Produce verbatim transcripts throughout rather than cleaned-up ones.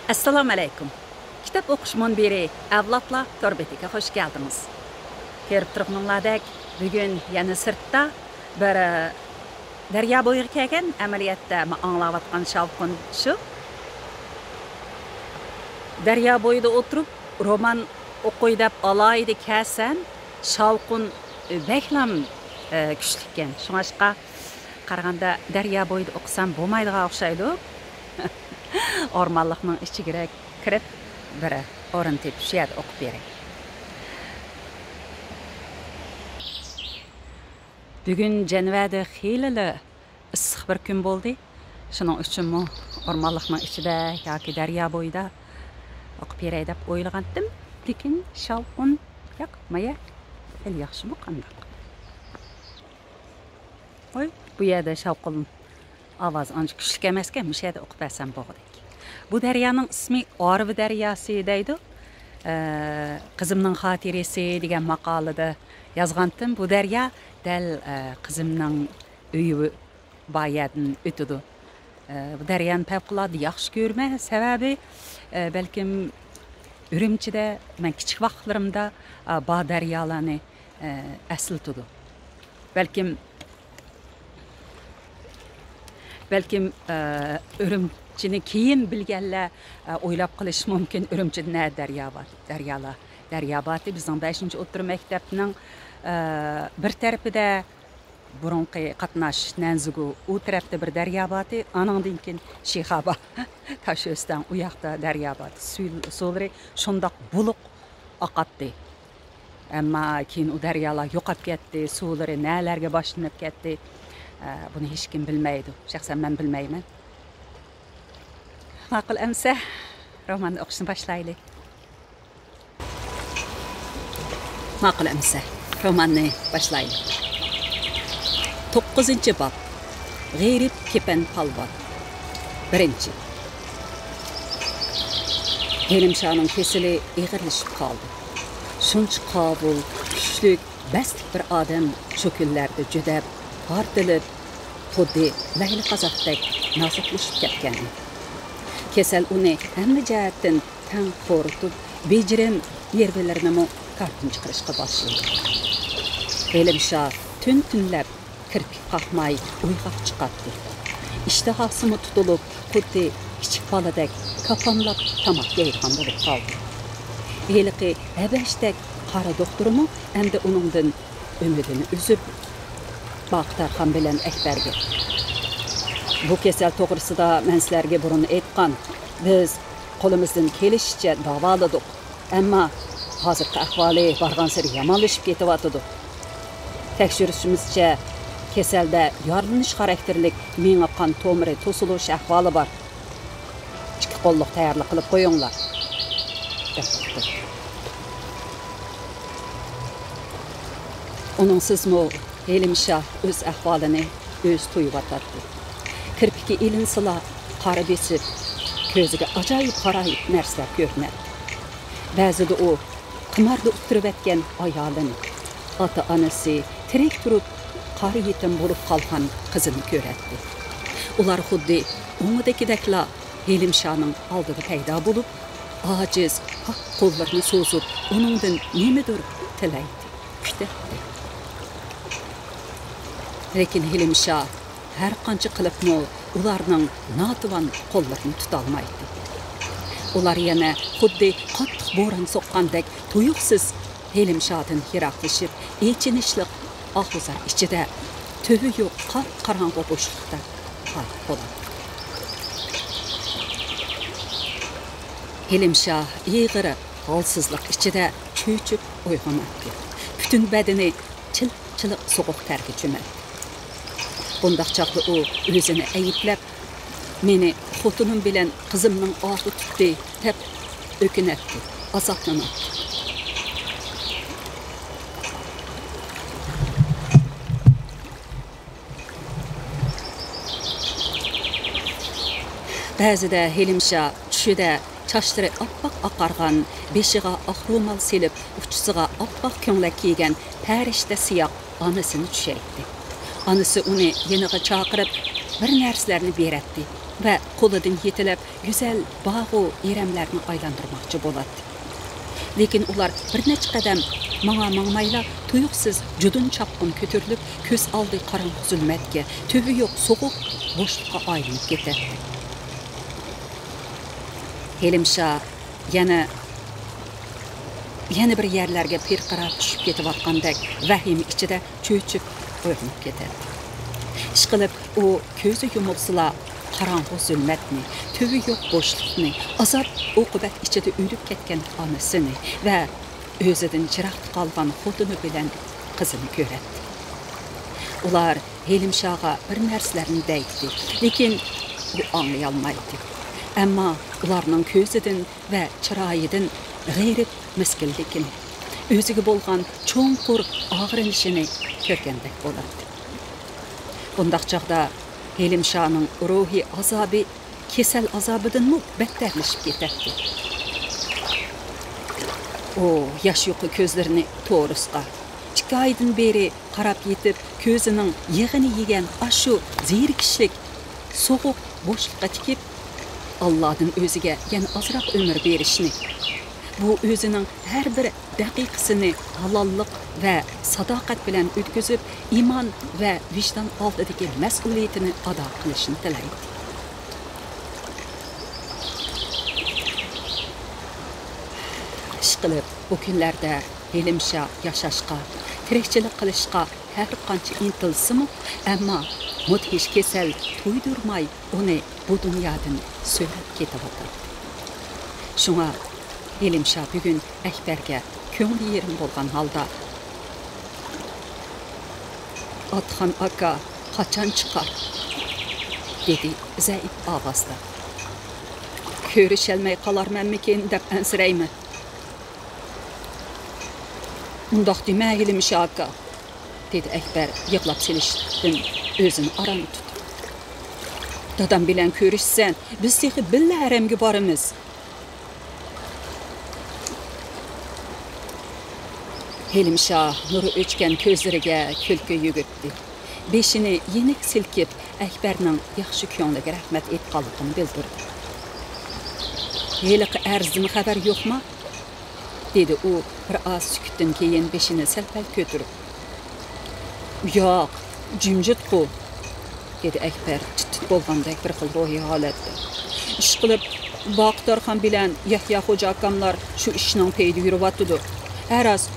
ئەسسالامۇ ئەلەيكۇم. كىتاب ئوقۇش مۇنبىرى ئەۋلادلار تور بېتىگە خۇش كەلدىڭىز. كۆرۈپ تۇرغىنىڭلاردەك، بۈگۈن يەنە سىرتتا بىر، ئە، دەريا بويىغا كەلگەن. ئەمەلىيەتتە، مەن ئاڭلاۋاتقان شاۋقۇن شۇ. دەريا بويىدا ئولتۇرۇپ، رومان ئوقۇي دەپ ئالاھىدە كەلسەم، شاۋقۇن بەكلام، ئە، كۈچلۈككەن. شۇڭاشقا قارىغاندا دەريا بويىدا ئوقۇسام بولمايدىغان ئوخشايدۇ. ئورمانلىقنىڭ ئىچىگىرەك كىرىپ، بىر ئورۇن تېپىپ، شۇ يەردە ئوقۇپ بېرەي. بۈگۈن جەنۋەدە خېلىلا ئىسسىق بىر كۈن بولدى. شۇنىڭ ئۈچۈنمۇ ئورمانلىقنىڭ ئىچىدە ياكى دەريا بويىدا ئوقۇپ بېرەي دەپ ئويلىغانتىم. لېكىن شاۋقۇن ياق، مايا خېلى ياخشىمۇ قانداق؟ ۋاي، بۇ يەردە شاۋقۇن ئاۋازى ئانچە كۈچلۈك ئەمەسكەن، مۇشۇ يەردە ئوقۇپ بەرسەم بولغۇدەك. بۇ دەريانىڭ ئىسمى ئارىۋا دەرياسى دەيدۇ. ئە، قىزىمنىڭ خاتىرىسى دېگەن ماقالىدە يازغانتىم. بۇ دەريا دەل، ئە، قىزىمنىڭ ئۆيى بار يەردىن ئۆتىدۇ. ئە، بۇ دەريانى پەۋقۇلئاددە ياخشى كۆرىمەن، سەۋەبى، ئە، بەلكىم ئۈرۈمچىدە مەن كىچىك ۋاقىتلىرىمدا، ئە، بار دەريالارنى، ئە، ئەسلىتىدۇ. بەلكىم، بەلكىم، ئە، ئۈرۈمچىنى كېيىن بىلگەنلەر، ئە، ئويلاپ قېلىشى مۇمكىن، ئۈرۈمچىدە نە دەريا بار، دەريالار، دەريا بارتى. بىزنىڭ بەشىنچى ئوتتۇرا مەكتەپنىڭ، ئە، بىر تەرىپىدە بۇرۇنقى قاتناش نەنزىگۇ ئۇ تەرەپتە بىر دەريا بارتى، ئانىڭدىن كېيىن شىخابا تاشۆستەڭ ئۇ ياقتا دەريا بارتى. سۈ-، سۇلىرى شۇنداق بۇلۇق ئاقاتتى. ئەمما كېيىن ئۇ دەريالار يوقاپ كەتتى، سۇلىرى نەلەرگە باشلىنىپ كەتتى، ئە، بۇنى ھېچكىم بىلمەيدۇ. شەخسەن مەن بىلمەيمەن. ماقۇل ئەمىسە، روماننى ئوقۇشنى باشلايلى. ماقۇل ئەمىسە، روماننى باشلايلى. توققۇزىنچى باب. غېرىب كېپەن پالۋان. بىرىنچى. ھېلىمشانىڭ كېسىلى ئېغىرلىشىپ قالدى. شۇنچە قاۋۇل، كۈچلۈك، بەستلىك بىر ئادەم شۇ كۈنلەردە جۈدەپ، پارتلىپ، خۇددى لەيلى قازاقتەك نازۇكلىشىپ كەتكەن ئىدى. كېسەل ئۇنى ھەممە جەھەتتىن تەڭ خورىتىپ، بېجىرىم نېرۋىلىرىنىمۇ كاردىن چىقىرىشقا باشلىدى. ھېلىمشا تۈن-تۈنلەپ كىرپىك قاقماي ئويغاق چىقاتتى. ئىشتىھاسىمۇ تۇتۇلۇپ، خۇددى كىچىك بالىدەك كاپاملاپ تاماق يەيدىغان بولۇپ قالدى. ھېلىقى ھەبەشتەك قارا دوختۇرمۇ ئەمدى ئۇنىڭدىن ئۈمىدىنى ئۈزۈپ، باقى تارخان بىلەن ئەكبەرگە، «بۇ كېسەل توغرىسىدا مەن سىلەرگە بۇرۇن ئېيتقان. بىز قولىمىزدىن كېلىشىچە داۋالىدۇق. ئەمما ھازىرقى ئەھۋالى بارغانسېرى يامانلىشىپ كېتىۋاتىدۇ. تەكشۈرۈشىمىزچە، كېسەلدە يارىلىنىش خاراكتېرلىك مېڭە قان تومۇرى توسۇلۇش ئەھۋالى بار. ئىككى قوللۇق تەييارلىق قىلىپ قويۇڭلار» دەپ قىلدى. ئۇنىڭسىزمۇ ھېلىمشا ئۆز ئەھۋالىنى ئۆزى تۇيۇۋاتاتتى. كىرپىكى ئېلىنسىلا قارا بېسىپ، كۆزىگە ئاجايىپ غارايىپ نەرسىلەر كۆرۈنەتتى. بەزىدە ئۇ قىماردا ئولتۇرۇۋەتكەن ئايالىنى، ئاتا-ئانىسى تىرىك تۇرۇپ قارا يېتىم بولۇپ قالغان قىزىنى كۆرەتتى. ئۇلار خۇددى ئوڭىدىكىدەكلا ھېلىمشانىڭ ئالدىدا پەيدا بولۇپ، ئاجىز پاك قوللىرىنى سوزۇپ، ئۇنىڭدىن نېمىدۇر تىلەيتتى، كۈتەتتى. لېكىن ھېلىمشا ھەر قانچە قىلىپمۇ ئۇلارنىڭ ناتىۋان قوللىرىنى تۇتالمايتتى. ئۇلار يەنە خۇددى قاتتىق بوران سوققاندەك تۇيۇقسىز ھېلىمشادىن يىراقلىشىپ، ئېچىنىشلىق ئاھۇزار ئىچىدە تۈۋى يوق قاپقاراڭغۇ بوشلۇقتا غارق بولاتتى. ھېلىمشا ئېغىر ھالسىزلىق ئىچىدە چۆچۈپ ئويغىناتتى. پۈتۈن بەدىنى چىلىق-چىلىق سوغۇق تەرگە چۆمەتتى. بۇنداق چاغدا ئۇ ئۆزىنى ئەيىبلەپ، «مېنى خوتۇنۇم بىلەن قىزىمنىڭ ئاغرى تۇتتى» دەپ ئۆكۈنەتتى، ئازابلىناتتى. بەزىدە ھېلىمشا چۈشىدە چاچلىرى ئاپئاق ئاقارغان، بېشىغا ئاق رومال سېلىپ، ئۇچىسىغا ئاپئاق كۆڭلەك كىيگەن پەرىشتە سىياق ئانىسىنى چۈشەيتتى. ئانىسى ئۇنى يېنىغا چاقىرىپ، بىر نەرسىلەرنى بېرەتتى. ۋە قولىدىن يېتىلەپ گۈزەل باغۇ ئېرەملەرنى ئايلاندۇرماقچى بولاتتى. لېكىن ئۇلار بىر نەچچە قەدەم ماڭا ماڭمايلا، تۇيۇقسىز جۇدۇن چاپقۇن كۆتۈرۈلۈپ، كۆز ئالدى قاراڭغۇ زۇلمەتكە، تۈۋى يوق سوغۇق بوشلۇققا ئايلىنىپ كېتەتتى. ھېلىمشا يەنە، يەنە بىر يەرلەرگە پىرقىراپ چۈشۈپ كېتىۋاتقاندەك ۋەھىمە ئىچىدە چۆچۈپ ئويغىنىپ كېتەتتى. ئىشقىلىپ، ئۇ كۆزى يۇمۇلسىلا، قاراڭغۇ زۇلمەتنى، تۈۋى يوق بوشلۇقنى، ئازاب-ئوقۇبەت ئىچىدە ئۆلۈپ كەتكەن ئانىسىنى ۋە ئۆزىدىن يىراقتا قالغان خوتۇنى بىلەن قىزىنى كۆرەتتى. ئۇلار ھېلىمشاغا بىر نەرسىلەرنى دەيتتى، لېكىن ئۇ ئاڭلىيالمايتتى. ئەمما ئۇلارنىڭ كۆزىدىن ۋە چىرايىدىن غېرىب مىسكىنلىكىنى، ئۆزىگە بولغان چوڭقۇر ئاغرىنىشىنى كۆرگەندەك بولاتتى. بۇنداق چاغدا ھېلىمشانىڭ روھىي ئازابى كېسەل ئازابىدىنمۇ بەتتەرلىشىپ كېتەتتى. ئۇ ياش يۇقا كۆزلىرىنى تورۇسقا، ئىككى ئايدىن بېرى قاراپ يېتىپ، كۆزىنىڭ يېغىنى يېگەن ئاشۇ زېرىكىشلىك سوغۇق بوشلۇققا تىكىپ، ئاللادىن ئۆزىگە يەنە ئازراق ئۆمۈر بېرىشنى، بۇ ئۆزىنىڭ ھەر بىر دەقىقىسىنى ھالاللىق ۋە ساداقەت بىلەن ئۆتكۈزۈپ، ئىمان ۋە ۋىجدان ئالدىدىكى مەسئۇلىيىتىنى ئادا قىلىشنى تىلەيتتى. ئىشقىلىپ، بۇ كۈنلەردە ھېلىمشا ياشاشقا، تىرىكچىلىك قىلىشقا ھەر قانچە ئىنتىلسىمۇ، ئەمما مۇدھىش كېسەل تۇيدۇرماي ئۇنى بۇ دۇنيادىن سۆرەپ كېتىۋاتاتتى. شۇڭا ھېلىمشا بۈگۈن ئەكبەرگە كۆڭلى يېرىم بولغان ھالدا، «ئاتخان ئاكا قاچان چىقار؟» دېدى زەئىپ ئاۋازدا. «كۆرۈشەلمەي قالارمەنمىكىن دەپ ئەنسىرەيمەن.» «ئۇنداق دېمە، ھېلىمشا ئاكا.» دېدى ئەكبەر يىغلاپ سېلىشتىن ئۆزىنى ئاران تۇتۇپ. «دادام بىلەن كۆرۈشسەن، بىز تېخى بىللە ھەرەمگە بارىمىز.» ھېلىمشا نۇرى ئۆچكەن كۆزلىرىگە كۈلكە يۈگۈرتتى. بېشىنى يېنىك سىلكىپ، ئەكبەرنىڭ ياخشى كۆڭلىگە رەھمەت ئېيتقانلىقىنى بىلدۈردى. «ھېلىقى ئەرزدىن خەۋەر يوقما؟» دېدى ئۇ بىر ئاز سۈكۈتتىن كېيىن بېشىنى سەل-پەل كۆتۈرۈپ. «ياق، جىمجىتقۇ.» دېدى ئەكبەر تىت-تىت بولغاندەك بىر خىل روھىي ھالەتتە. «ئىشقىلىپ، باقى تارخان بىلەن يەھيا خوجا ئاكاملار شۇ ئىشنىڭ پېيىدە يۈرۈۋاتىدۇ. ھە راست،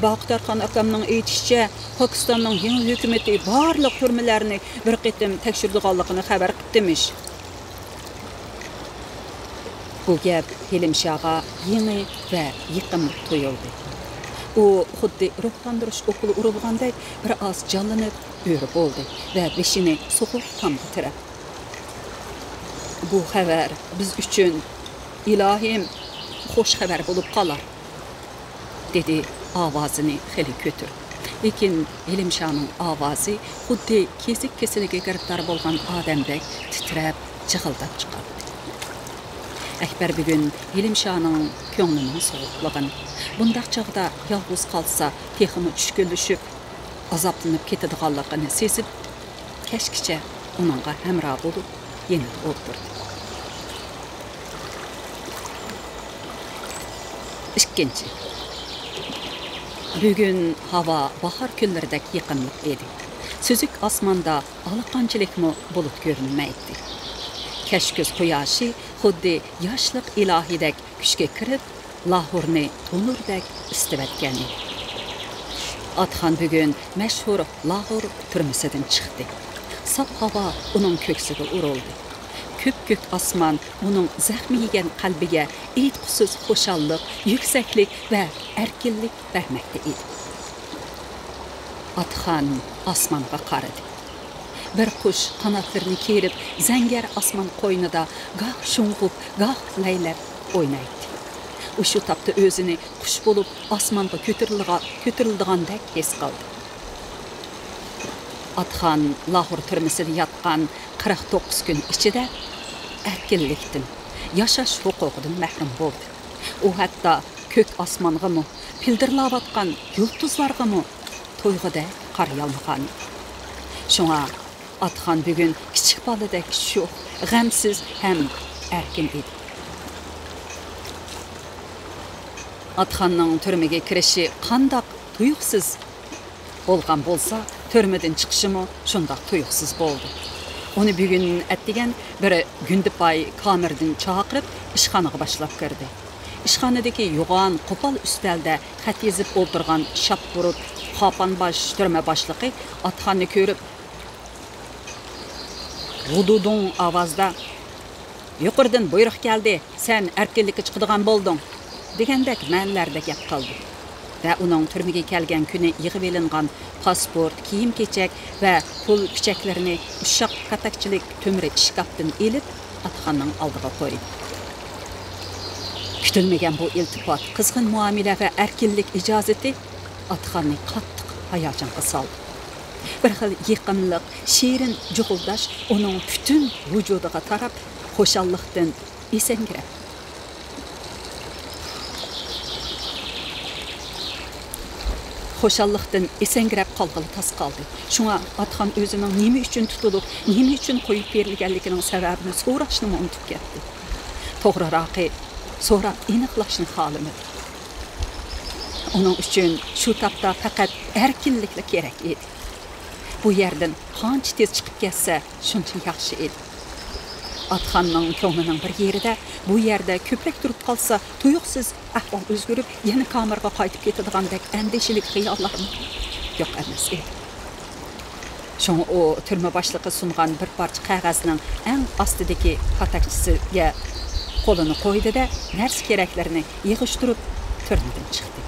باقى تارخان ئاكامنىڭ ئېيتىشىچە، پاكىستاننىڭ يېڭى ھۆكۈمىتى بارلىق تۈرمىلەرنى بىر قېتىم تەكشۈرىدىغانلىقىنى خەۋەر قىپتىمىش.» بۇ گەپ ھېلىمشاغا يېڭى ۋە يېقىملىق تۇيۇلدى. ئۇ خۇددى روھلاندۇرۇش ئوكۇلى ئۇرۇلغاندەك بىر ئاز جانلىنىپ ئۆرە بولدى ۋە بېشىنى سوغۇق تامغا تىرەپ، «بۇ خەۋەر بىز ئۈچۈن، ئىلاھىم، خوش خەۋەر بولۇپ قالار.» دېدى ئاۋازىنى خېلى كۆتۈرۈپ. لېكىن ھېلىمشانىڭ ئاۋازى خۇددى كېسىك كېسىلىگە گىرىپتار بولغان ئادەمدەك تىترەپ، جىغىلداپ چىقاتتى. ئەكبەر بۈگۈن ھېلىمشانىڭ كۆڭلىنىڭ سوغۇقلۇقىنى، بۇنداق چاغدا يالغۇز قالسا تېخىمۇ چۈشكۈنلىشىپ، ئازابلىنىپ كېتىدىغانلىقىنى سېزىپ، كەچكىچە ئۇنىڭغا ھەمراھ بولۇپ، يېنىدا ئولتۇردى. ئىككىنچى. بۈگۈن ھاۋا باھار كۈنلىرىدەك يېقىملىق ئىدى. سۈزۈك ئاسماندا ئالىقانچىلىكمۇ بۇلۇت كۆرۈنمەيتتى. كەچكۈز قۇياشى خۇددى ياشلىق ئىلاھىدەك كۈچكە كىرىپ، لاھورنى تونۇردەك ئىسسىتىۋەتكەن ئىدى. ئاتخان بۈگۈن مەشھۇر لاھور تۈرمىسىدىن چىقتى. ساپ ھاۋا ئۇنىڭ كۆكسىگە ئۇرۇلدى. كۆپكۆك ئاسمان ئۇنىڭ زەخمى يېگەن قەلبىگە ئېيتقۇسىز خۇشاللىق، يۈكسەكلىك ۋە ئەركىنلىك بەرمەكتە ئىدى. ئاتخان ئاسمانغا قارىدى. بىر قۇش قاناتلىرىنى كېرىپ، زەڭگەر ئاسمان قوينىدا گاھ شۇڭغۇپ، گاھ لەيلەپ ئوينايتتى. ئۇ شۇ تاپتا ئۆزىنى قۇش بولۇپ ئاسمانغا كۆتۈرۈلىدىغا-، كۆتۈرۈلىدىغاندەك ھېس قىلدى. ئاتخان لاھور تۈرمىسىدە ياتقان قىرىق توققۇز كۈن ئىچىدە ئەركىنلىكتىن، ياشاش ھوقۇقىدىن مەھرۇم بولدى. ئۇ ھەتتا كۆك ئاسمانغىمۇ، پىلدىرلاۋاتقان يۇلتۇزلارغىمۇ تويغۇدەك قارىيالمىغان ئىدى. شۇڭا ئاتخان بۈگۈن كىچىك بالىدەك شوخ، غەمسىز ھەم ئەركىن ئىدى. ئاتخاننىڭ تۈرمىگە كىرىشى قانداق تۇيۇقسىز بولغان بولسا، تۈرمىدىن چىقىشىمۇ شۇنداق تۇيۇقسىز بولدى. ئۇنى بۈگۈن ئەتىگەن بىر گۈندىپاي كامېردىن چاقىرىپ، ئىشخانىغا باشلاپ كىردى. ئىشخانىدىكى يوغان، قوپال ئۈستەلدە خەت يېزىپ ئولتۇرغان شاپبۇرۇت، قاپان باش تۈرمە باشلىقى ئاتخاننى كۆرۈپ، غۇدۇدۇڭ ئاۋازدا، «يۇقىرىدىن بۇيرۇق كەلدى، سەن ئەركىنلىككە چىقىدىغان بولدۇڭ» دېگەندەك مەنىلەردە گەپ قىلدى ۋە ئۇنىڭ تۈرمىگە كەلگەن كۈنى يىغىۋېلىنغان پاسپورت، كىيىم-كېچەك ۋە پۇل پۈچەكلىرىنى ئۇششاق كاتەكچىلىك تۆمۈر ئىشكاپتىن ئېلىپ، ئاتخاننىڭ ئالدىغا قويدى. كۈتۈلمىگەن بۇ ئىلتىپات، قىزغىن مۇئامىلە ۋە ئەركىنلىك ئىجازىتى ئاتخاننى قاتتىق ھاياجانغا سالدى. بىر خىل يېقىملىق، شېرىن جۇغۇلداش ئۇنىڭ پۈتۈن ۋۇجۇدىغا تاراپ، خۇشاللىقتىن ئېسەڭگىرەپ، خۇشاللىقتىن ئېسەڭگىرەپ قالغىلى تاس قالدى. شۇڭا ئاتخان ئۆزىنىڭ نېمە ئۈچۈن تۇتۇلۇپ، نېمە ئۈچۈن قويۇپ بېرىلگەنلىكىنىڭ سەۋەبىنى سوراشنىمۇ ئۇنتۇپ كەتتى. توغرىراقى، سوراپ ئېنىقلاشنى خالىمىدى. ئۇنىڭ ئۈچۈن شۇ تاپتا پەقەت ئەركىنلىكلا كېرەك ئىدى. بۇ يەردىن قانچە تېز چىقىپ كەتسە، شۇنچە ياخشى ئىدى. ئاتخاننىڭ كۆڭلىنىڭ بىر يېرىدە بۇ يەردە كۆپرەك تۇرۇپ قالسا، تۇيۇقسىز ئەھۋال ئۆزگىرىپ، يەنە كامېرغا قايتىپ كېتىدىغاندەك ئەندىشىلىك خىياللارمۇ يوق ئەمەس ئىدى. شۇڭا ئۇ تۈرمە باشلىقى سۇنغان بىر پارچە قەغەزنىڭ ئەڭ ئاستىدىكى كاتەكچىسىگە قولىنى قويدى-دە، نەرسە-كېرەكلىرىنى يىغىشتۇرۇپ، تۈرمىدىن چىقتى.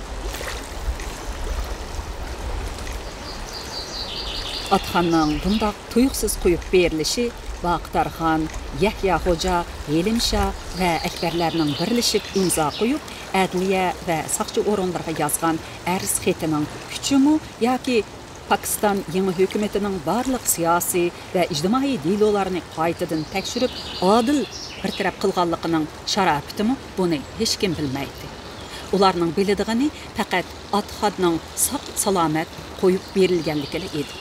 ئاتخاننىڭ بۇنداق تۇيۇقسىز قويۇپ بېرىلىشى ۋاقىتارخان، يەھيا خوجا، ھېلىمشا ۋە ئەكبەرلەرنىڭ بىرلىشىپ ئىمزا قويۇپ، ئەدلىيە ۋە ساقچى ئورۇنلىرىغا يازغان ئەرز خېتىنىڭ كۈچىمۇ ياكى پاكىستان يېڭى ھۆكۈمىتىنىڭ بارلىق سىياسىي ۋە ئىجتىمائىي دېلولارنى قايتىدىن تەكشۈرۈپ، ئادىل بىر تەرەپ قىلغانلىقىنىڭ شاراپىتىمۇ، بۇنى ھېچكىم بىلمەيتتى. ئۇلارنىڭ بىلىدىغىنى پەقەت ئاتخاننىڭ ساق-سالامەت قويۇپ بېرىلگەنلىكىلا ئىدى.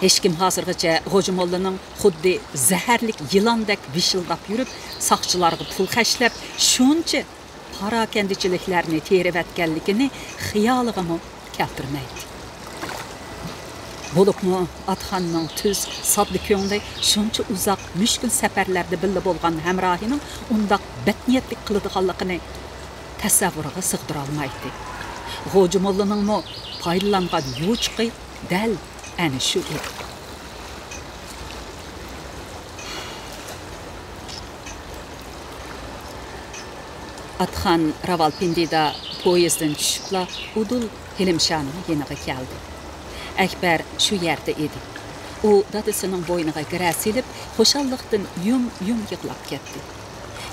ھېچكىم ھازىرغىچە غوجا موللىنىڭ خۇددى زەھەرلىك يىلاندەك ۋىشىلداپ يۈرۈپ، ساقچىلارغا پۇل خەجلەپ، شۇنچە پاراكەندىچىلىكلەرنى تېرىۋەتكەنلىكىنى خىيالىغىمۇ كەلتۈرمەيتتى. بولۇپمۇ ئاتخاننىڭ تۈز، ساددا كۆڭلى شۇنچە ئۇزاق، مۈشكۈل سەپەرلەردە بىللە بولغان ھەمراھىنىڭ ئۇنداق بەتنىيەتلىك قىلىدىغانلىقىنى تەسەۋۋۇرىغا سىغدۇرالمايتتى. غوجا موللىنىڭمۇ پايدىلانغان يوچۇقى دەل ئەنە شۇ ئىدى. ئاتخان راۋالپىندىدا پويىزدىن چۈشۈپلا ئۇدۇل ھېلىمشانىڭ يېنىغا كەلدى. ئەكبەر شۇ يەردە ئىدى. ئۇ دادىسىنىڭ بوينىغا گىرە سېلىپ، خۇشاللىقتىن يۇم-يۇم يىغلاپ كەتتى.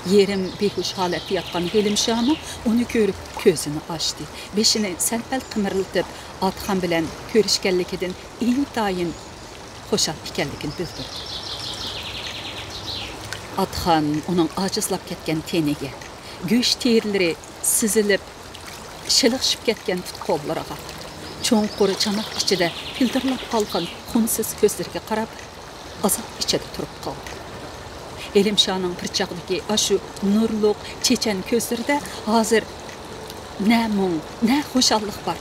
يېرىم بىھۇش ھالەتتە ياتقان ھېلىمشامۇ ئۇنى كۆرۈپ كۆزىنى ئاچتى. بېشىنى سەل-پەل قىمىرلىتىپ، ئاتخان بىلەن كۆرۈشكەنلىكىدىن ئىنتايىن خۇشال ئىكەنلىكىنى بىلدۈردى. ئاتخان ئۇنىڭ ئاجىزلاپ كەتكەن تېنىگە، گۆش تېرىلىرى سىزىلىپ، شىلىقشىپ كەتكەن پۇت-قوللىرىغا، چوڭقۇر چاناق ئىچىدە پىلدىرلاپ قالغان خۇنسىز كۆزلىرىگە قاراپ، ئازاب ئىچىدە تۇرۇپ قالدى. ھېلىمشانىڭ بىر چاغدىكى ئاشۇ نۇرلۇق چېچەن كۆزلىرىدە ھازىر نە مۇڭ، نە خۇشاللىق بار.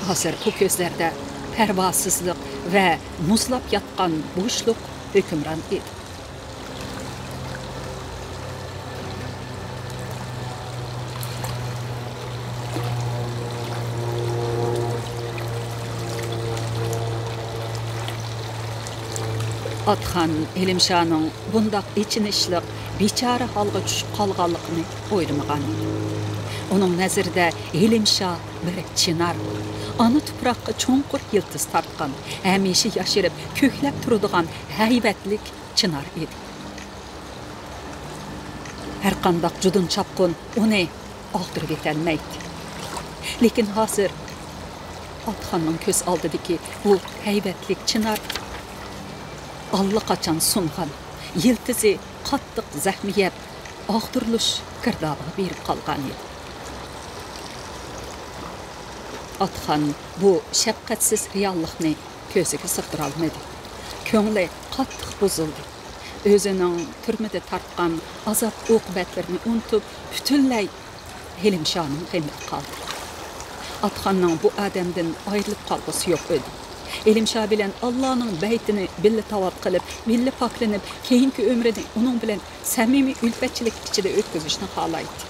ھازىر بۇ كۆزلەردە پەرۋاسىزلىق ۋە مۇزلاپ ياتقان بوشلۇق ھۆكۈمران ئىدى. ئاتخان ھېلىمشانىڭ بۇنداق ئېچىنىشلىق، بىچارە ھالغا چۈشۈپ قالغانلىقىنى ئويلىمىغانىدى. ئۇنىڭ نەزىرىدە ھېلىمشا بىر چىنار، ئانا تۇپراققا چوڭقۇر يىلتىز تارتقان، ھەمىشە ياشىرىپ، كۆكلەپ تۇرىدىغان ھەيۋەتلىك چىنار ئىدى. ھەرقانداق جۇدۇن چاپقۇن ئۇنى ئاغدۇرۇۋېتەلمەيتتى. لېكىن ھازىر ئاتخاننىڭ كۆز ئالدىدىكى بۇ ھەيۋەتلىك چىنار ئاللىقاچان سۇنغان، يىلتىزى قاتتىق زەخمى يەپ، ئاغدۇرۇلۇش گىردابىغا بېرىپ قالغانىدى. ئاتخان بۇ شەپقەتسىز رېئاللىقنى كۆزىگە سىغدۇرالمىدى. كۆڭلى قاتتىق بۇزۇلدى. ئۆزىنىڭ تۈرمىدە تارتقان ئازاب-ئوقۇبەتلىرىنى ئۇنتۇپ، پۈتۈنلەي ھېلىمشانىڭ غېمىدە قالدى. ئاتخاننىڭ بۇ ئادەمدىن ئايرىلىپ قالغۇسى يوق ئىدى. ھېلىمشا بىلەن ئاللانىڭ بەيتىنى بىللە تاۋاپ قىلىپ، بىللە پاكلىنىپ، كېيىنكى ئۆمرىنى ئۇنىڭ بىلەن سەمىمىي ئۈلپەتچىلىك ئىچىدە ئۆتكۈزۈشنى خالايتتى.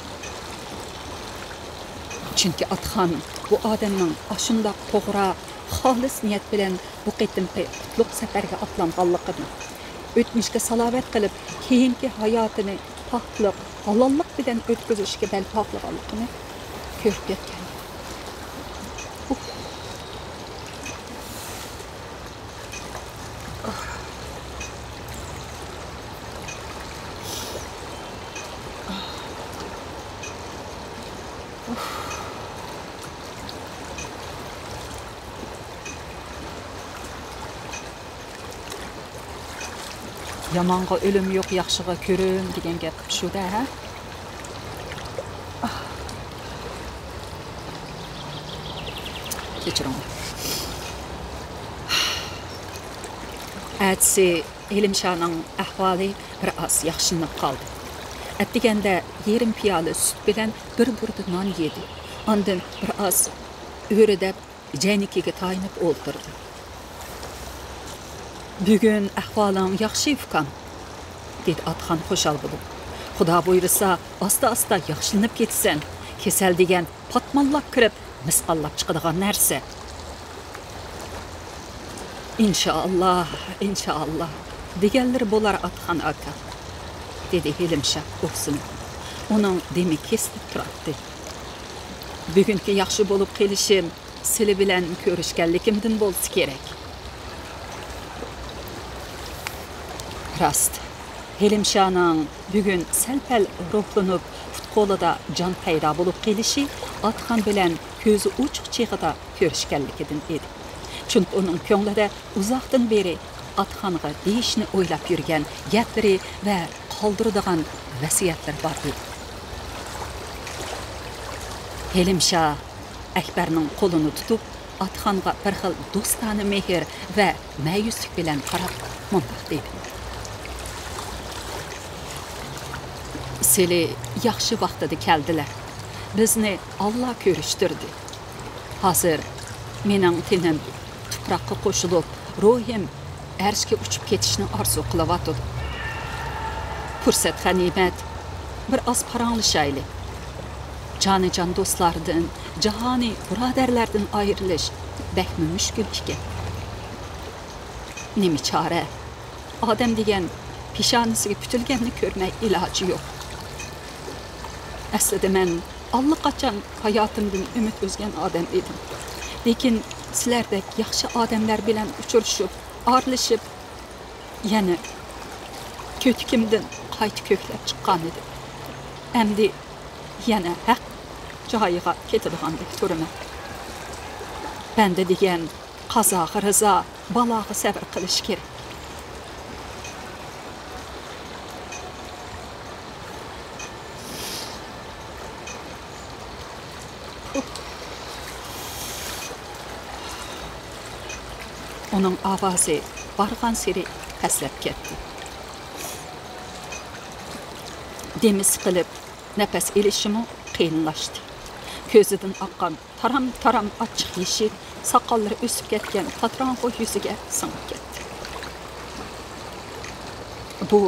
چۈنكى ئاتخان بۇ ئادەمنىڭ ئاشۇنداق توغرا، خالىس نىيەت بىلەن بۇ قېتىمقى قۇتلۇق سەپەرگە ئاتلانغانلىقىنى، ئۆتمۈشكە سالاۋات قىلىپ، كېيىنكى ھاياتىنى پاكلىق، ھالاللىق بىلەن ئۆتكۈزۈشكە بەل باغلىغانلىقىنى كۆرۈپ يەتكەن. يامانغا ئۆلۈم يوق، ياخشىغا كۆرۈم دېگەن گەپ شۇ-دە، ھە؟ كەچۈرۈڭ. ئەتىسى ھېلىمشانىڭ ئەھۋالى بىر ئاز ياخشىلىنىپ قالدى. ئەتىگەندە يېرىم پىيالە سۈت بىلەن بىر بۇردا نان يېدى. ئاندىن بىر ئاز ئۆرە دەپ، جەينىكىگە تايىنىپ ئولتۇردى. بۈگۈن ئەھۋالىڭ ياخشى، ئۇكام، دېدى ئاتخان خۇشال بولۇپ. خۇدا بۇيرۇسا، ئاستا-ئاستا ياخشىلىنىپ كېتىسەن. كېسەل دېگەن پاتمانلاپ كىرىپ، مىسقاللاپ چىقىدىغان نەرسە. ئىنشائاللا، ئىنشائاللا، دېگەنلىرى بولار، ئاتخان ئاكا، دېدى ھېلىمشا ئوكسىنىپ. ئۇنىڭ دېمى كېسىلىپ تۇراتتى. بۈگۈنكى ياخشى بولۇپ قېلىشىم سىلى بىلەن كۆرۈشكەنلىكىمدىن بولسا كېرەك. راست، ھېلىمشانىڭ بۈگۈن سەل-پەل روھلىنىپ، پۇت-قولىدا جان پەيدا بولۇپ قېلىشى ئاتخان بىلەن كۆزى ئوچۇق چېغىدا كۆرۈشكەنلىكىدىن ئىدى. چۈنكى ئۇنىڭ كۆڭلىدە ئۇزاقتىن بېرى ئاتخانغا دېيىشنى ئويلاپ يۈرگەن گەپلىرى ۋە قالدۇرىدىغان ۋەسىيەتلىرى بار ئىدى. ھېلىمشا ئەكبەرنىڭ قولىنى تۇتۇپ، ئاتخانغا بىر خىل دوستانە مېھىر ۋە مەيۈسلۈك بىلەن قاراپ مۇنداق دېدى: سىلى ياخشى ۋاقتىدا كەلدىلە. بىزنى ئاللا كۆرۈشتۈردى. ھازىر مېنىڭ تېنىم تۇپراققا قوشۇلۇپ، روھىم ئەرشكە ئۇچۇپ كېتىشنى ئارزۇ قىلىۋاتىدۇ. پۇرسەت غەنىيمەت، بىر ئاز پاراڭلىشايلى. جانىجان دوستلاردىن، جاھانىي بۇرادەرلەردىن ئايرىلىش بەكمۇ مۈشكۈل ئىكەن. نېمە چارە؟ ئادەم دېگەن پېشانىسىگە پۈتۈلگەننى كۆرمەي ئىلاجى يوق. ئەسلىدە مەن ئاللىقاچان ھاياتىمدىن ئۈمىد ئۈزگەن ئادەم ئىدىم. لېكىن سىلەردەك ياخشى ئادەملەر بىلەن ئۇچرىشىپ، ئارىلىشىپ، يەنە كۆتىكىمدىن قايتا كۆكلەپ چىققانىدىم. ئەمدى يەنە ھەق جايىغا كېتىدىغاندەك تۇرىمەن. بەندە دېگەن قازاغا رىزا، بالاغا سەۋر قىلىش كېرەك. ئۇنىڭ ئاۋازى بارغانسېرى پەسلەپ كەتتى. دېمى سىقىلىپ، نەپەس ئېلىشىمۇ قىيىنلاشتى. كۆزىدىن ئاققان تارام-تارام ئاچچىق يېشى ساقاللىرى ئۆسۈپ كەتكەن قاتراڭغۇ يۈزىگە سىڭىپ كەتتى. بۇ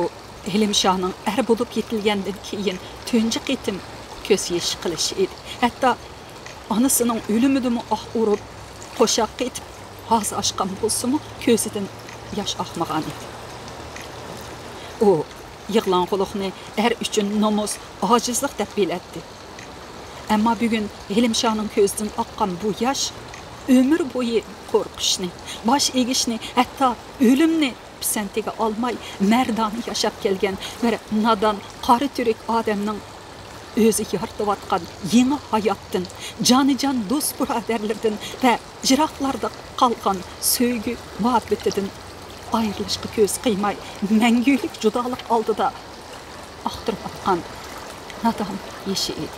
ھېلىمشانىڭ ئەر بولۇپ يېتىلگەندىن كېيىن تۇنجى قېتىم كۆز يېشى قىلىشى ئىدى. ھەتتا ئانىسىنىڭ ئۆلۈمىدىمۇ ئاھ ئۇرۇپ، قوشاققا ئېتىپ ھازا ئاچقان بولسىمۇ، كۆزىدىن ياش ئاقمىغانىدى. ئۇ يىغلاڭغۇلۇقنى ئەر ئۈچۈن نومۇس، ئاجىزلىق دەپ بىلەتتى. ئەمما بۈگۈن ھېلىمشانىڭ كۆزىدىن ئاققان بۇ ياش ئۆمۈر بويى قورقۇشنى، باش ئېگىشنى، ھەتتا ئۆلۈمنى پىسەنتىگە ئالماي، مەردانە ياشاپ كەلگەن بىر نادان قارا تۈرك ئادەمنىڭ ئۆزى يارىتىۋاتقان يېڭى ھاياتتىن، جانىجان دوست-بۇرادەرلىرىدىن ۋە يىراقلاردا قالغان سۆيگۈ مۇھەببىتىدىن ئايرىلىشقا كۆز قىيماي، مەڭگۈلۈك جۇدالىق ئالدىدا ئاختۇرۇۋاتقان نادان يېشى ئىدى.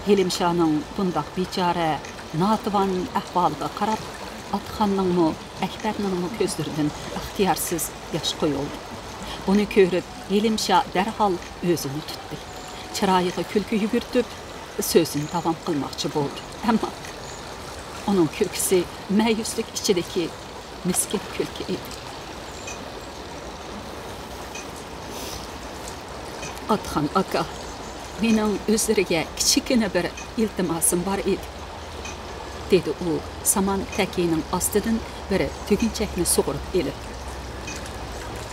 ھېلىمشانىڭ بۇنداق بىچارە، ناتىۋان ئەھۋالىغا قاراپ، ئاتىخاننىڭمۇ، ئەكبەرنىڭمۇ كۆزلىرىدىن ئىختىيارسىز ياش قۇيۇلدى. بۇنى كۆرۈپ، ھېلىمشا دەرھال ئۆزىنى تۇتتى. چىرايىغا كۈلكە يۈگۈرتۈپ، سۆزىنى داۋام قىلماقچى بولدى. ئەمما ئۇنىڭ كۈلكىسى مەيۈسلۈك ئىچىدىكى مىسكىن كۈلكە ئىدى. ئاتىخان ئاكا، مېنىڭ ئۆزلىرىگە كىچىككىنە بىر ئىلتىماسىم بار ئىدى، دېدى ئۇ سامان تەكىيىنىڭ ئاستىدىن بىر تۈگۈنچەكنى سۇغۇرۇپ ئېلىپ.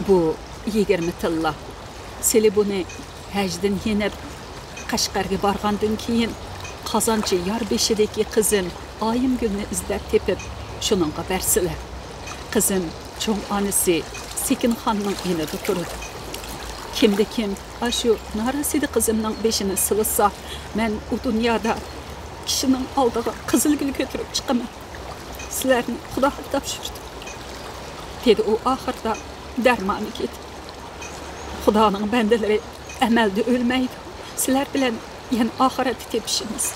بۇ يىگىرمە تىللا. سىلى بۇنى ھەجدىن يېنىپ، قەشقەرگە بارغاندىن كېيىن، قازانچى يار بېشىدىكى قىزىم ئايىمگۈلنى ئىزدەپ تېپىپ، شۇنىڭغا بەرسىلە. قىزىم چوڭ ئانىسى سېكىنخاننىڭ يېنىدا تۇرىدۇ. كىمدە كىم ئاشۇ نارەسىدە قىزىمنىڭ بېشىنى سىلىسا، مەن ئۇ دۇنيادا كىشىنىڭ ئالدىغا قىزىل گۈل كۆتۈرۈپ چىقىمەن. سىلەرنى خۇداغا تاپشۇردۇم، دېدى ئۇ ئاخىرىدا دەرمانى كېتىپ. خۇدانىڭ بەندىلىرى ئەمەلدە ئۆلمەيدۇ. سىلەر بىلەن يەنە ئاخىرەتتە تېپىشىمىز.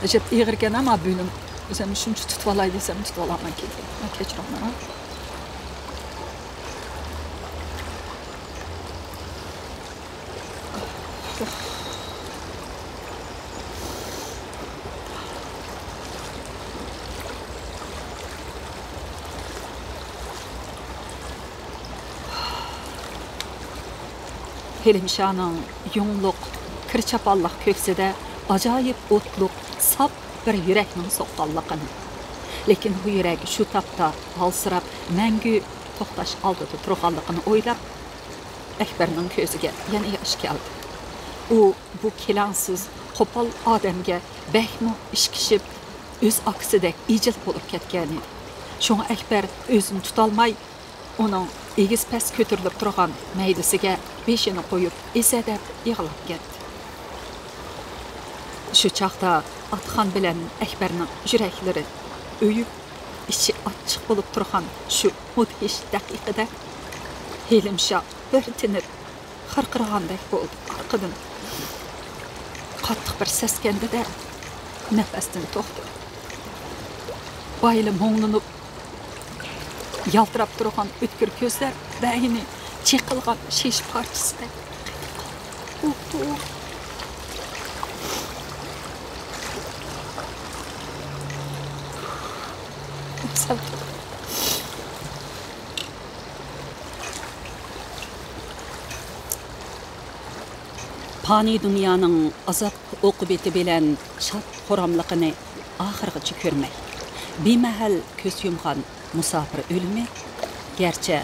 ئەجەب ئېغىركەن ئەمما بۆلۈم. ئۆزۈم شۇنچە تۇتۇۋالاي دېسەم تۇتۇۋالالماي كېتىمەن. كەچۈرۈڭلار. ھېلىمشانىڭ يۇڭلۇق، كىر چاپانلىق كۆكسىدە ئاجايىپ ئوتلۇق، ساپ بىر يۈرەكنىڭ سوققانلىقىنى، لېكىن بۇ يۈرەك شۇ تاپتا ھالسىراپ، مەڭگۈ توختاش ئالدىدا تۇرغانلىقىنى ئويلاپ، ئەكبەرنىڭ كۆزىگە يەنە ياش كەلدى. ئۇ بۇ كېلەڭسىز، قوپال ئادەمگە بەكمۇ ئىشكىشىپ، ئۆز ئاكىسىدەك ئىجىل بولۇپ كەتكەنىدى. شۇڭا ئەكبەر ئۆزىنى تۇتالماي، ئۇنىڭ ئېگىز-پەس كۆتۈرۈلۈپ تۇرغان مەيدىسىگە بېشىنى قويۇپ، ئېسەدەپ يىغلاپ كەتتى. شۇ چاغدا ئاتىخان بىلەن ئەكبەرنىڭ يۈرەكلىرى ئۆيۈپ، ئىچى ئاچچىق بولۇپ تۇرغان شۇ مۇدھىش دەقىقىدە، ھېلىمشا بىر تىنىپ، خىرقىرىغاندەك بولدى. ئارقىدىن قاتتىق بىر سەسكەندى-دە، نەپەستىن توختىدى. بايىلا مۇڭلىنىپ، يالتىراپ تۇرغان ئۆتكۈر كۆزلەر بەينى چېقىلغان شېشە پارچىسىدەك قېتىپ قالدى. ئۇھ، ئۇھ. سەل تۇر. پانىي دۇنيانىڭ ئازاب-ئوقۇبىتى بىلەن شاد-خۇراملىقىنى ئاخىرغىچە كۆرمەي، بىمەھەل كۆز يۇمغان مۇساپىر ئۆلۈمى، گەرچە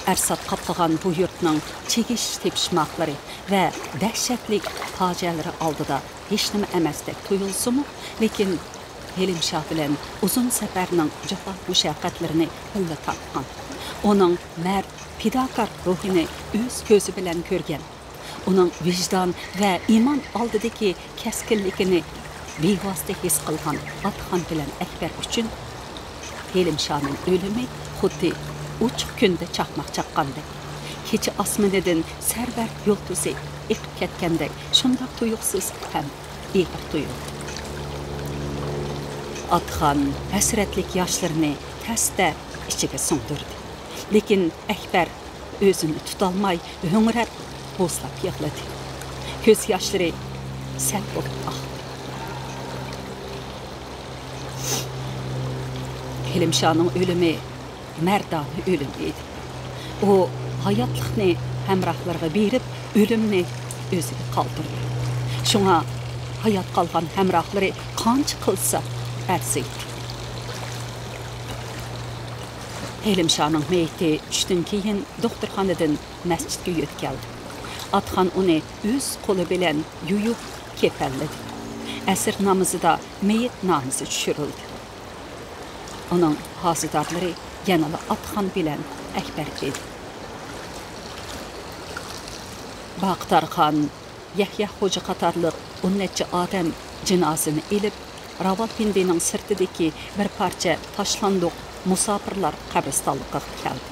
ئەرسات قاپلىغان بۇ يۇرتنىڭ چىگىش تېپىشماقلىرى ۋە دەھشەتلىك پاجىئەلىرى ئالدىدا ھېچنېمە ئەمەستەك تۇيۇلسىمۇ، لېكىن ھېلىمشا بىلەن ئۇزۇن سەپەرنىڭ جاپا-مۇشەققەتلىرىنى بىللە تارتقان، ئۇنىڭ مەرد، پىداكار روھىنى ئۆز كۆزى بىلەن كۆرگەن، ئۇنىڭ ۋىجدان ۋە ئىمان ئالدىدىكى كەسكىنلىكىنى بىۋاسىتە ھېس قىلغان ئاتىخان بىلەن ئەكبەر ئۈچۈن ھېلىمشانىڭ ئۆلۈمى خۇددى ئوچۇق كۈندە چاقماق چاققاندەك، كېچە ئاسمىنىدىن سەرۋەر يۇلتۇزى ئېقىپ كەتكەندەك شۇنداق تۇيۇقسىز ھەم ئېغىر تۇيۇلدى. ئاتىخان ھەسرەتلىك ياشلىرىنى تەستە ئىچىگە سىڭدۈردى. لېكىن ئەكبەر ئۆزىنى تۇتالماي، ھۆڭرەپ، بوزلاپ يىغلىدى. كۆز ياشلىرى سەل بولۇپ ئاقتى. ھېلىمشانىڭ ئۆلۈمى مەردانە ئۆلۈم ئىدى. ئۇ ھاياتلىقنى ھەمراھلىرىغا بېرىپ، ئۆلۈمنى ئۆزىگە قالدۇردى. شۇڭا ھايات قالغان ھەمراھلىرى قانچە قىلسا ئەرزىيدى. ھېلىمشانىڭ مېيىتى چۈشتىن كېيىن دوختۇرخانىدىن مەسچىتكە يۆتكەلدى. ئاتىخان ئۇنى ئۆز قولى بىلەن يۇيۇپ، كېپەنلىدى. ئەسىر نامىزىدا مېيىت نامىزى چۈشۈرۈلدى. ئۇنىڭ ھازىدارلىرى يەنىلا ئاتىخان بىلەن ئەكبەر ئىدى. باقى تارخان يەھيا خوجا قاتارلىق ئون نەچچە ئادەم جىنازىنى ئېلىپ، راۋالپىندىنىڭ سىرتىدىكى بىر پارچە تاشلاندۇق مۇساپىرلار قەبرىستانلىقىغا كەلدى.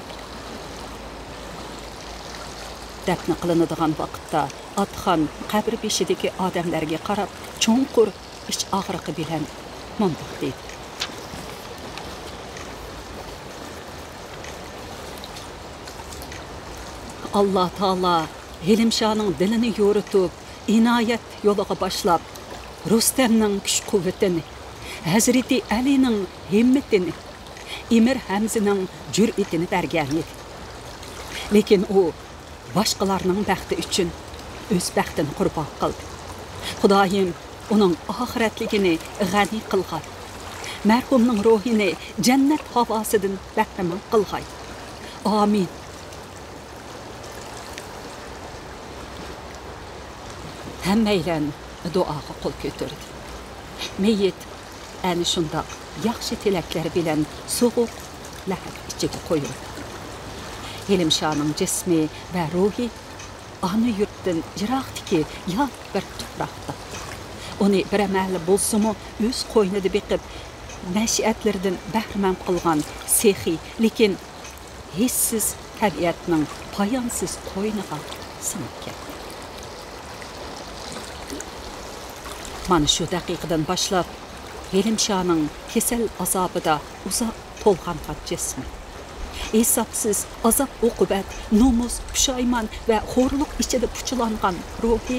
دەپنە قىلىنىدىغان ۋاقىتتا ئاتىخان قەبرە بېشىدىكى ئادەملەرگە قاراپ، چوڭقۇر ئىچ ئاغرىقى بىلەن مۇنداق دېدى: ئاللا تائالا ھېلىمشانىڭ دىلىنى يورۇتۇپ، ئىنايەت يولىغا باشلاپ، رۇستەمنىڭ كۈچ-قۇۋۋىتىنى، ھەزرىتى ئەلىنىڭ ھىممىتىنى، ئىمىر ھەمزىنىڭ جۈرئىتىنى بەرگەن ئىدى. لېكىن ئۇ باشقىلارنىڭ بەختى ئۈچۈن ئۆز بەختىنى قۇربان قىلدى. خۇدايىم ئۇنىڭ ئاخىرەتلىكىنى غەنى قىلغاي. مەرھۇمنىڭ روھىنى جەننەت ھاۋاسىدىن بەھرىمەن قىلغاي. ئامىن. ھەممەيلەن دۇئاغا قول كۆتۈردى. مېيىت ئەنە شۇنداق ياخشى تىلەكلەر بىلەن سوغۇق لەھەت ئىچىگە قويۇلدى. ھېلىمشانىڭ جىسمى ۋە روھى ئانا يۇرتتىن يىراقتىكى يات بىر تۇپراقتا. ئۇنى بىر مەھەل بولسىمۇ ئۆز قوينىدا بېقىپ، مەشىئەتلىرىدىن بەھرىمەن قىلغان سېخىي، لېكىن ھېسسىز تەبىئەتنىڭ پايانسىز قوينىغا سىڭىپ كەتتى. مانا شۇ دەقىقىدىن باشلاپ، ھېلىمشانىڭ كېسەل ئازابىدا ئۇزاق تولغانغان جىسمى، ھېسابسىز ئازاب-ئوقۇبەت، نومۇس، پۇشايمان ۋە خورلۇق ئىچىدە پۇچىلانغان روھى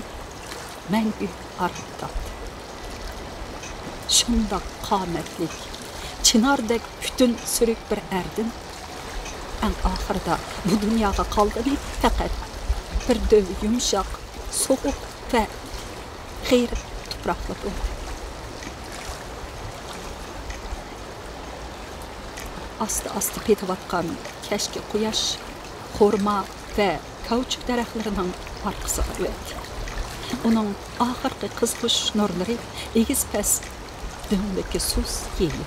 مەڭگۈ ئارام تاپتى. شۇنداق قامەتلىك، چىناردەك پۈتۈن سۈرۈك بىر ئەردىن ئەڭ ئاخىرىدا بۇ دۇنياغا قالغىنى پەقەت بىر دۆۋ يۇمشاق، سوغۇق ۋە غېرىب تۇپراقلا بولدى. ئاستا-ئاستا پېتىۋاتقان كەچكى قۇياش خورما ۋە كاۋچۇك دەرەخلىرىنىڭ ئارقىسىغا ئۆتتى. ئۇنىڭ ئاخىرقى قىزغۇچ نۇرلىرى ئېگىز-پەس دۆڭلۈككە سۇس يېيىلدى.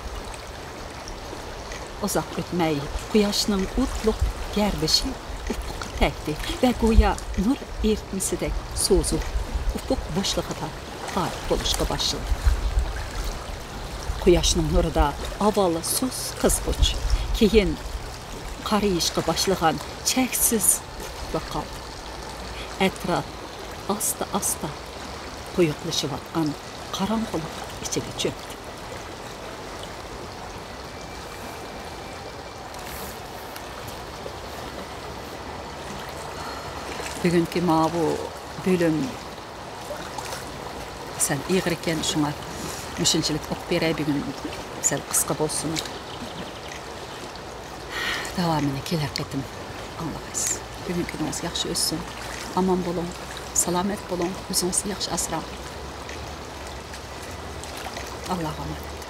ئۇزاق ئۆتمەي، قۇياشنىڭ ئوتلۇق گەردىشى ئۇپۇققا تەگدى ۋە گويا نۇر ئېرىتمىسىدەك سوزۇلۇپ، ئۇپۇق بوشلۇقىدا غايىب بولۇشقا باشلىدى. قۇياشنىڭ نۇرىدا ئاۋۋال سۇس قىزغۇچ، كېيىن قارىيىشقا باشلىغان چەكسىز ئۇپۇقلۇق قالدى. ئەتراپ ئاستا-ئاستا قويۇقلىشىۋاتقان قاراڭغۇلۇق ئىچىگە چۆمدى. بۈگۈنكى ماۋۇ بۆلۈم سەل ئېغىر ئىكەن، شۇڭا مۇشۇنچىلىك ئوقۇپ بېرەي بۈگۈن، سەل قىسقا بولسۇن. داۋامىنى كېلەر قېتىم ئاڭلايسىز. بۈگۈنكى كۈنىڭىز ياخشى ئۆتسۇن. ئامان بولۇڭ، سالامەت بولۇڭ، ئۆزىڭىزنى ياخشى ئاسراڭ. ئاللاغا ئامانەت.